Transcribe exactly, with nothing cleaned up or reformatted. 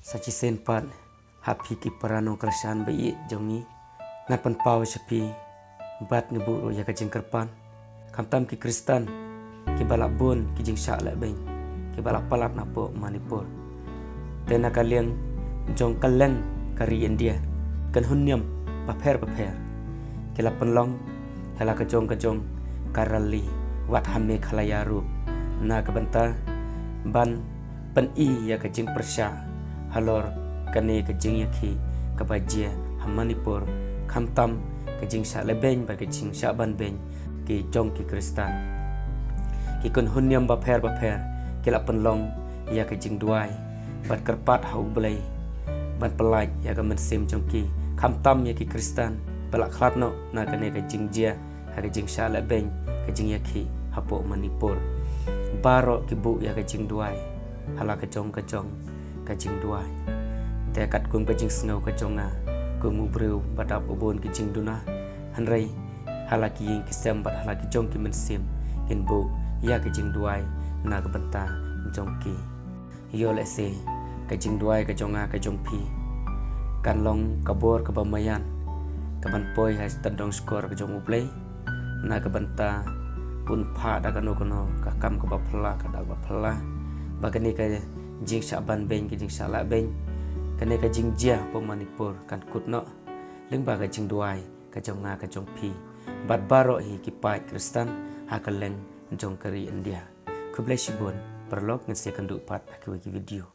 Sa shisien pat, ha phi ki para nongkyrshan ba ïeit jong ngi, ngan pynpaw sha phi bad ngi buh ruh ïa ka jingkyrpad. Khamtam ki Khristan kiba la bun ki jingshah lehbeiñ kiba la palat napoh Manipur. Te na ka liang jong ka leng ka ri India, ki kynhun niam bapher bapher ki la pynlong ha la ka jong ka jong ka rally wat ha Meghalaya ruh, na ka bynta ban pyni ïa ka jingpyrshah halor kane ka jingïakhih kaba jia ha Manipur, khamtam ka jingshah lehbeiñ bad ka jingshah banbeiñ ki jong ki Khristan. Ki kynhun niam bapher bapher ki la pynlong ïa ka jingduwai bad kyrpad ha U Blei ban pyllait ïa ka mynsiem jong ki, khamtam ïa ki Khristan ba la khlad noh na kane ka jingjia ha ka jingshah lehbeiñ ka jingïakhih hapoh Manipur. Baroh ki buh ïa ka jingduwai ha la ka jong ka jong ka jingduwai. Te katkum ka jingsngew ka jong nga kum u briew ba dap ba bun ki jingduna, hynrei ha la ki ïing ki sem bad ha la ki jong ki mynsiem kin buh ïa ka jingduwai na ka bynta jong ki. Ïoh lehse ka jingduwai ka jong nga ka jong phi kan long ka bor kaba maïan kaban poi ha tyndong shkor ka jong U Blei, na ka bynta un phah da kano kano ka kam kaba phylla, ka dak ba phylla, ba kane ka jingshah banbeiñ, ka jingshah lahbeiñ, kane ka jingjia hapoh Manipur kan kut noh lyngba ka jingduwai ka jong nga ka jong phi bad baroh hi ki paid Khristan ha ka leng jong ka ri India. Khublei shibun paralok, ngin sa ïakynduh pat ha kiwei ki video.